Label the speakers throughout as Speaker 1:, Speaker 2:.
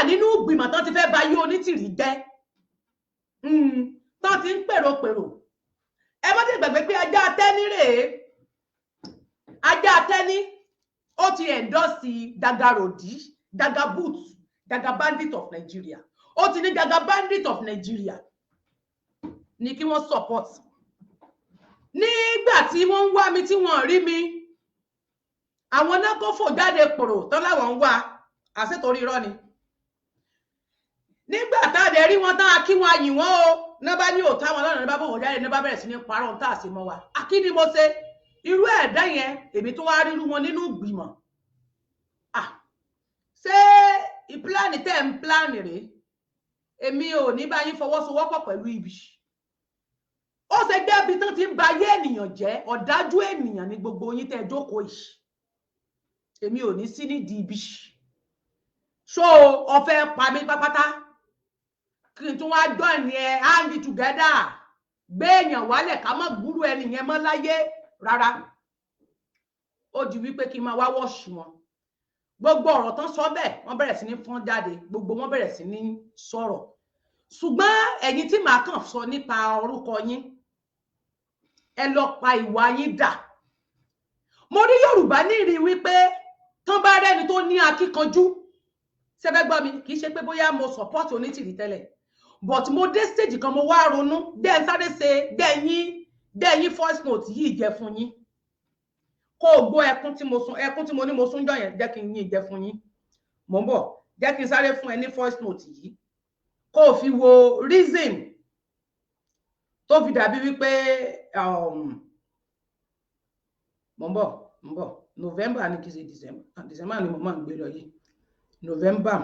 Speaker 1: nínú ìgbìmọ̀ tán ti fẹ́ ba yí Onítìrí jẹ́, tán ti ń pèròpèrò. Ẹ má ti gbàgbé pé ajá Tẹ́ní rèé, ajá Tẹ́ní ó ti endorse Dagarodi, Dagabut, Dagabandit of Nigeria. Ó ti ní Dagabandit of Nigeria ní kí wọ́n support. Nígbà tí wọ́n ń wá mi tí wọ́n rí mi, àwọn náà kó fò jáde pòrò tán láwọn ń wá àṣetorí irọ́ ni. Nígbà tá a dẹ̀ rí wọn tán, a kí wọn, ayìn wọn o, náà bá ní òótọ́ àwọn lọ́nà, ní bá bọ̀ jáde, ní bá bẹ̀rẹ̀ sí ní parọ́ ohun tá a sì mọ́ wa. Kí ni mo ṣe irú ẹ̀dá yẹn? Èmi tó wá rírú wọn nínú ìgbìmọ̀, ṣé ìpílánì tẹ́ ń pílánì rèé? Èmi ò ní bá yín fọwọ́sowọ́pọ̀ pẹ̀lú ibi. Ó ṣe débi tán ti ń ba ayé ènìyàn jẹ́. Ọ̀dájú ènìyàn ní gbogbo yín tẹ́ ẹ jókòó yìí. Èmi ò ní sí nídìí ibi. So ọfẹ pa mí pápátá, kí n tún wá join ẹ, hand together, gbé èèyàn wálẹ̀, ká má gbúrú ẹni yẹn mọ́ láyé rárá. Ó di wípé kí n máa wá wọ́ọ̀ṣì wọn. Gbogbo ọ̀rọ̀ tán sọ bẹ́ẹ̀, wọ́n bẹ̀rẹ̀ sí ní fọ́n jáde, gbogbo wọn bẹ̀rẹ̀ sí ní sọ̀rọ̀. Ṣùgbọ́n ẹ̀yin tí màá kàn sọ nípa orúkọ yín, ẹ lọ pa ìwà yín dà. Mo rí Yorùbá ní ìrí wípé tán bá rẹ́ni tó ní akíkanjú. Ṣẹfẹ́ gbọ́ mi? Kì í ṣe pé bóyá mo support Onítìrí tẹ́lẹ̀, but mo dé stage kan, mo wá ronú. Dẹ́ ẹ sáré ṣe dẹ́ yín voice note yìí jẹ́ fún yín, kó o gbọ́ ẹkún tí mo sun, ẹkún tí mo ní mo sún jọ yẹn. Jẹ́ kí n yín jẹ́ fún yín. Mò ń bọ̀, jẹ́ kí n sáré fún ẹ ní voice note yìí, kó o fi wo reason tó fi dàbí wípé mò ń bọ̀, mò ń bọ̀. November ni, kì í ṣe December. December ni mo máa ń gbé lọ yìí. November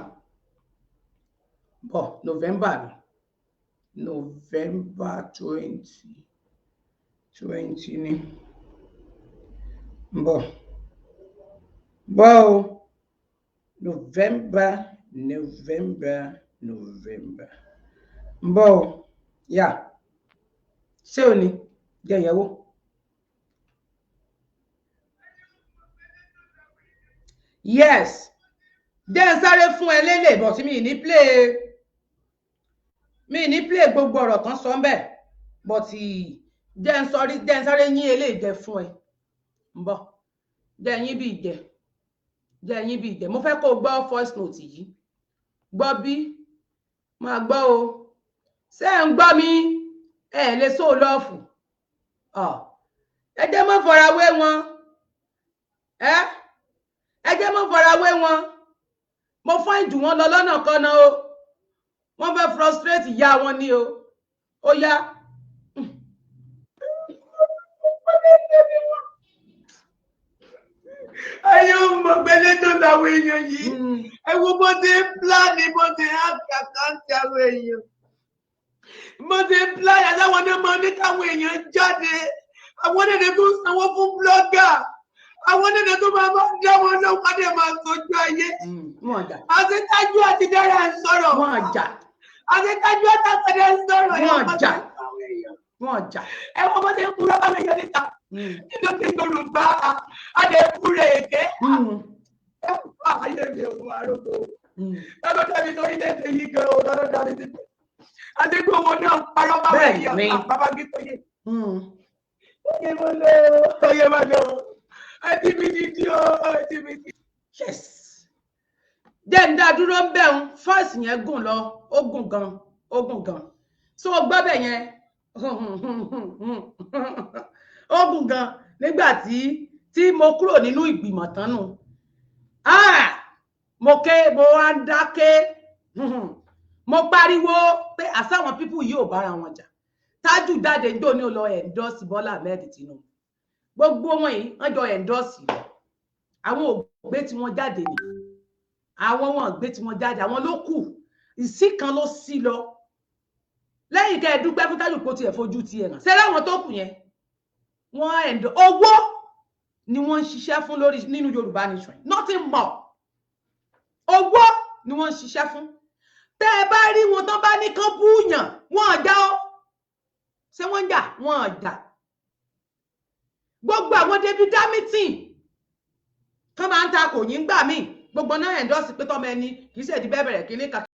Speaker 1: bọ̀, November ni, November 2020 ni. Ń bọ̀ bọ̀ o, November, November, November, ń bọ̀ o. Yà ṣé o ní jẹ́ ìyẹ̀wò. Yes, jẹ́ ń sáré fún ẹ lélẹ̀ bọ̀ tí mi ní play, mi ní play gbogbo ọ̀rọ̀ kan sọ ń bẹ̀, but jẹ́ ń sọrí, jẹ́ ń sáré yín eléyìí jẹ fún ẹ. Ń bọ̀, jẹ́ yín bí ìjẹ, jẹ́ yín bí ìjẹ. Mo fẹ́ kó o gbọ́ voice note yìí. Gbọ́ bí máa gbọ́ o. Ṣé ẹ̀ ń gbọ́ mi? Ẹ lè sóò lọ́ọ̀fù. Ẹ jẹ́ mọ́ fara wé wọn. Ẹ jẹ́ mọ́ fara wé wọn. Mo fún ìjù wọn lọ lọ́nà kan náà o. Wọ́n fẹ́ frustrate ìyá wọn ni o. Ó yá.
Speaker 2: Ayé ò mọ̀ pé lẹ́jọ́ làwọn èèyàn yìí. Ẹ wo bó ṣe ń pílánì, bó ṣe ń àkàkáǹtì àwọn èèyàn, bó ṣe ń pílánì àtàwọn náà máa ní káwọn èèyàn jáde. Àwọn náà tó ń sanwó fún blọ́gà, àwọn náà tó máa bá dá wọn lọ́wọ́, adé máa sojú ayé.
Speaker 1: Wọn jà.
Speaker 2: Àṣetájú àti dára ń sọ̀rọ̀.
Speaker 1: Wọn jà.
Speaker 2: Àṣetájú àtàkàdé ń sọ̀rọ̀.
Speaker 1: Wọn jà. Wọn jà.
Speaker 2: Ẹ wọ́n bó ṣe ń kúrò báwọn èèyàn níta nínú ti Yorùbá, adé kúrò èké. Ayé mi ò wá rògbò lọ́dọ̀ dàbí torílẹ̀-èdè yìí gan o, lọ́dọ̀ dàbí ti pẹ́ àti gbogbo náà parọ́ báwọn èèyàn bàbá gbé tó yẹ. Oyè mo lọ, oyè mo lọ, ẹtí mi ti di o, ẹtí mi ti.
Speaker 1: Yes, jẹ́ ń dá dúró ń bẹ̀ ń. Fọ́ọ̀sì yẹn gùn lọ, ó gùn gan, ó gùn gan. So o gbọ́ bẹ̀ yẹn, ó gùn gan. Nígbà tí mo kúrò nínú ìgbìmọ̀ tán nù, mo ké, mo wá ń dáké, mo pariwo pé àsáwọn pípù yìí ò bára wọn jà. Tájù jáde ń dò ní ó lọ endorse Bọ́lá Ahmed Tinubu. Gbogbo wọn yìí, wọ́n jọ endorse rẹ̀. Àwọn ò gbé tí wọ́n jáde ni, àwọn wọn gbé tí wọ́n jáde, àwọn ló kù. Ìsí kan ló sí lọ lẹ́yìn kẹ́ ẹ dúpẹ́ fún Tájù kó tiẹ̀ fojú tiẹ̀ hàn. Ṣé láwọn tó kù yẹn, wọ́n ẹ̀ǹdọ̀ owó ni wọ́n ń ṣiṣẹ́ fún lórí nínú Yorùbá nation, nothing more. Owó ni wọ́n ń ṣiṣẹ́ fún. Tẹ́ ẹ bá rí wọn tán bá ní kán búùyàn, wọn ò já ọ. Ṣé wọ́n ń jà? Wọn ò jà. Gbogbo àwọn David Hamilton kán máa ń ta kò yín gbà míì. Gbogbo náà endorse pé tọ́mọ ẹni kì í ṣèdí bẹ́ẹ̀ bẹ̀rẹ̀ kínní kan.